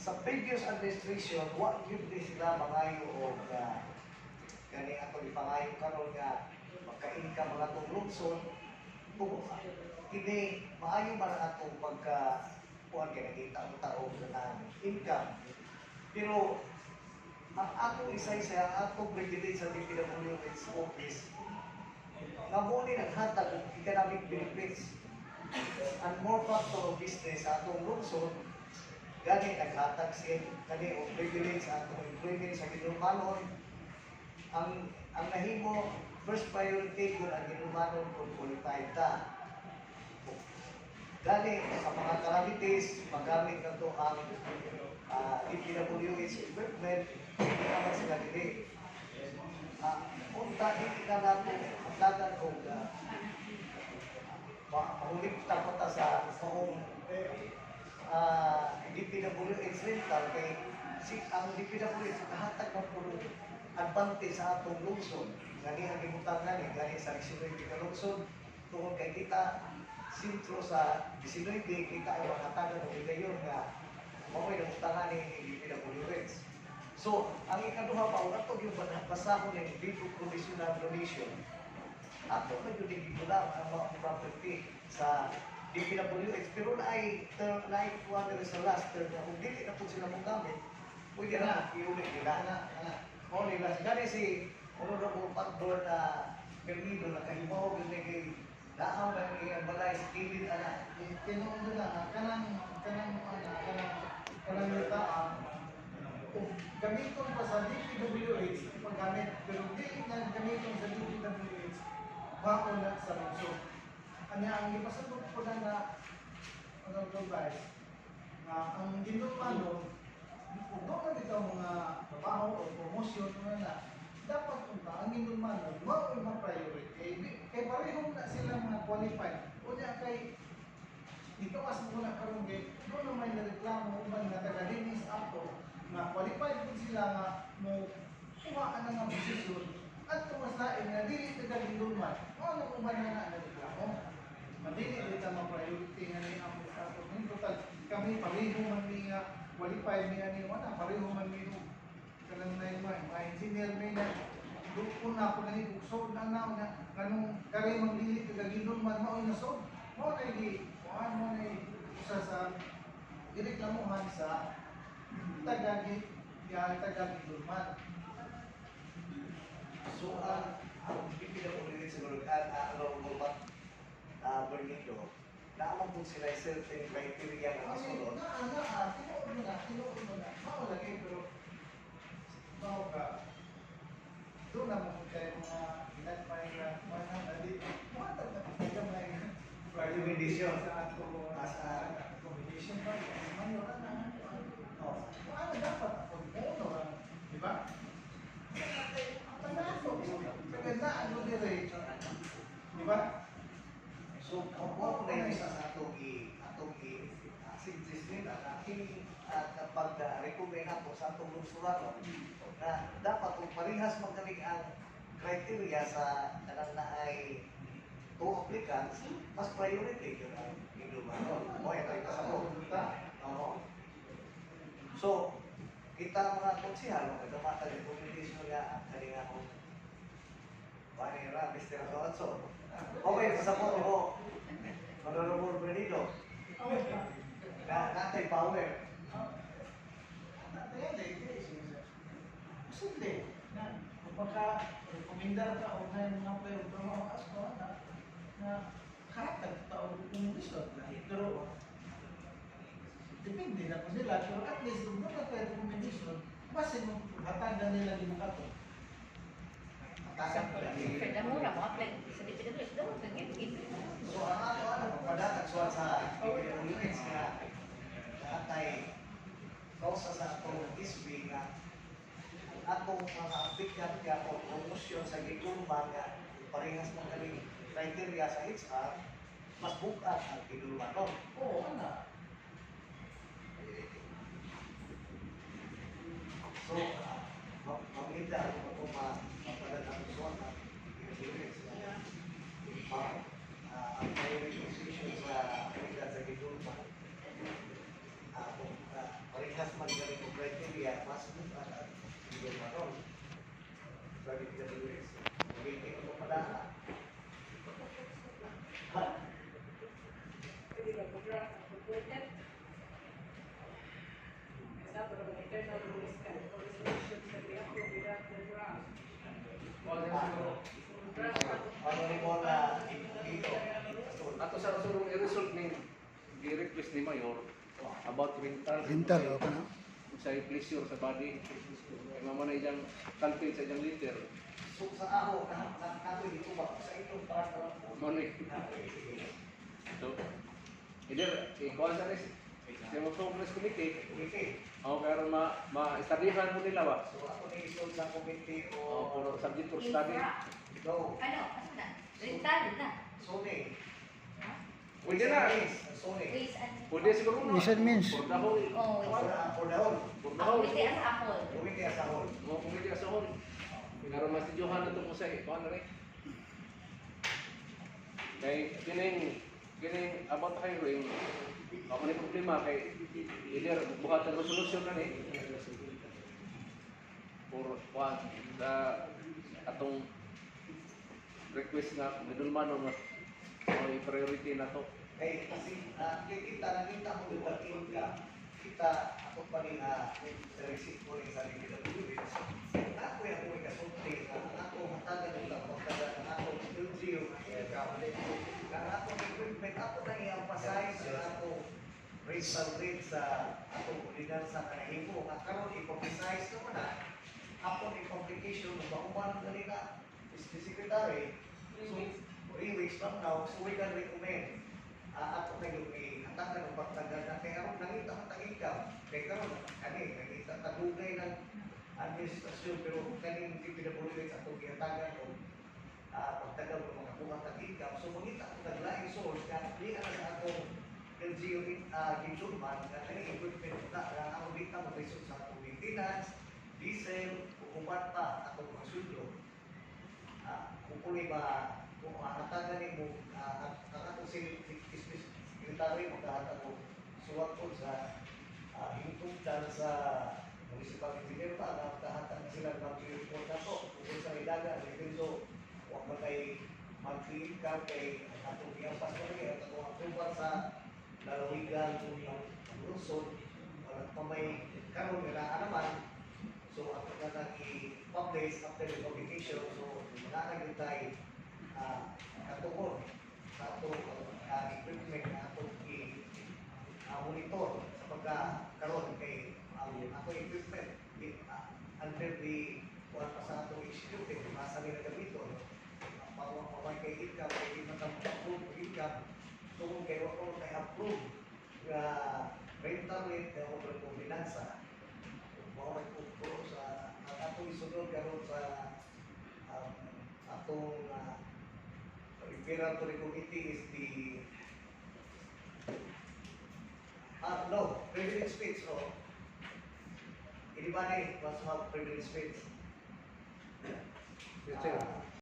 Sa previous administration, wa gyud ni sila mangayo og gani ato ipangayo karon nga magka-income mga atong lungsod. Kung kini maayo man ang atong pagka kuan kay nakita ang tao ng income. Pero ang atong isa-isa, ang atong privilege sa DPWH office nga mo ni naghatag og economic benefits and more factor of business sa atong lungsod. Gani naghatag siya kani og privilege sa atong employment sa Hinulmanon. Ang nahimo, first priority gyud ang Hinulmanon kung qualified ta. Gani sa mga calamities, magamit na to ang DPWH equipment, hindi naman sila dili. Unta dili na nato hatagan og mahulipta pa ta sa maong DPWH rental kay si ang DPWH nakahatag man puro advantage sa atong lungsod. Gani ang gibutangan ni gani sa 19 ka lungsod tungod kay kita sentro sa 19, kita ay makatagan og higayon nga mao'y nabutangan ni DPWH. So, ang ikaduha pa, ug ato yung basahon ng deed of conditional donation, ato na yun gibulang ang mga property sa DPWH, pero naay term, naay kuha nila sa last term na kung dili na po sila mong gamit, pwede na iuli nila. Ana, ana. Mao nila gani si Honorable Pagdor na Bernido nakahimaw gyud ni kay naaw na ni ang balay sa kilid ana. Eh, tinuod na nga, kanang kanang ana, kanang kanang yuta kung gamiton pa sa DPWH paggamit, pero dili na gamiton sa DPWH, mao na sa lungsod. Anya ang gipasabot ko na na Honorable Vice nga ang Hinulmanon, kung doon na dito mga trabaho o promotion na na dapat unta ang Hinulmanon mao yung mga priority kay parehong na sila mga qualified. Unya kay dito as mo na karon kay doon na may nareklamo uban nga taga dinis ato nga qualified pud sila nga mo kuha ana nga posisyon at mas lain nga dili taga Guindulman. Mao nang uban na na nareklamo madili dito ma priority nga ni amo sa ato. In total kami pareho man mi nga qualified mi ani, wala pareho man mi og kanang na mga engineer mi na doon na ako na ug na na na kanong kare man dili taga Guindulman mao na sod mao na gi kuan mo na usa sa gireklamuhan sa taga ya taga Guindulman. So ang DPWH siguro ang Honorable Bernido, naamang po sila certain criteria nga I mean, masunod. Na na tinuod mo na, tinuod mo na mao lagi, pero mao ka doon na mo kay mga ginagmay nga mga na di mo na gamay Recommendation. Sa ato As a- recommendation pa man yun na. Oh. Ano dapat ako mo no, di ba? Ang taga na ano dire, di ba? So, kung mo na yung isa sa atong i suggest nila na kini kapag recommend nato sa atong lungsuranon na dapat kung parehas man kami ang criteria sa kanang na ay two applicants, mas priority yun ang Hinulmanon. Mo ito ipasabot. Oo. So, kita mga konsehal, magdamata ng recommendation nga ang kaninga kong Panira, Mr. Alonso. Okay, pasabot mo. Honorable Bernido, na natay power. Posible na kung baka rekomendar ka o na yung mga player trabaho as ko na na kahatag ta og recommendation lahi, pero depende na po nila. Pero at least kung doon na tayo recommendation, basin mo hatagan nila di mo kato. Hatagan pa ni. Pero mura mo apply sa DPWH daw kag. So ang ato ano pagpadatag suwat sa DPWH nga natay kausa sa atong SB nga ang atong mga applicant nga o promotion sa Guindulman nga parehas man kami criteria sa HR, mas bukat ang Guindulman no. Oo, ana. So, maganda kung itong mapadatag suwat ang DPWH nga ang prioritization sa applicant sa Guindulman kung parehas man Gilmanon sa DPWH. Waiting ko pa na. Ha? Pwede ka pag-draft ang pag-budget. Example of an internal rules and resolution sa be-approve without the draft. Draft pa. Ano ni mo na dito? Ato sa sulong i-result ni gi-request ni Mayor about rental. Rental, okay na. Sa pleasure sa body. Kay mamo na iyang calculate sa iyang liter. So sa ako, na na nato dito ba sa itong part na po. Mo na. Sige. So, either ikuan sa rin sa mga progress committee, Committee. o pero ma-studyhan mo nila ba? So ako ni isod sa committee O o for subject for study. Infra. No. Ano? Asa na? Rental na. Sony. Pwede na. Sony. Ways and... Pwede siguro no. Ways and means. For the whole. Oh, ways. For the whole. For the whole. Committee as a whole. Committee as a whole. Mo committee as a whole. Pero mas Johan na ito sa ikuan na rin. Kay kining kining about hiring, ako ni problema kay either buhat ang resolution na ni for one the atong request na middleman o mas may priority na to. Kay kasi kita nakita mo yung income, kita ako pa rin na sa receipt ko rin sa DPWH. Ako yung ako kasulti na ang ako hatagan ng pagtagan ang ako LGU income. Ang ako equipment, ako na i-emphasize ang ako rental rate sa atong ordinansa nga nahimo. Nga karon i-publicize naman na upon i-publication mauman ganina is the secretary. So, 3 weeks from now, so we can recommend ato na yung hatagan ng pagtagal na kay aron nangita man tag income kay karon kani nangita tagugay ng administrasyon, pero kaning DPWH atong gihatagan og pagtagal ng mga kuha tag income. So mangita ko naglaing source nga di ana sa atong LGU in gitulman nga kani equipment na nga ang di ta mag-result sa atong maintenance, diesel ug uban pa atong mga sweldo. Kung kuni ba kung hatagan nimo ang atong secretary magkahatag og suwat po sa hingtugtan sa municipal engineer pa nga magkahatag na sila mag-report na to tungkol sa idaga. Even so wa man kay monthly income kay ang atong giampas pa rin at atong approval sa lalawigan ng lungsod, wala pa may karon nga naa naman. So ato na nang i-publish after the publication, so naa na gyud tay katungod sa atong equipment na atong i monitor sa pagka karon kay ang ako equipment under the kuan pa sa atong executive masa nila gamiton pamay kay income kay di man ta approve og income tungod kay wa ko kay approve nga rental rate nga over ordinansa. Mao may kupro sa ang atong isunod karon sa atong referral to the committee is the no, privilege speech. Oh, anybody wants to have privilege speech? Yes, sir.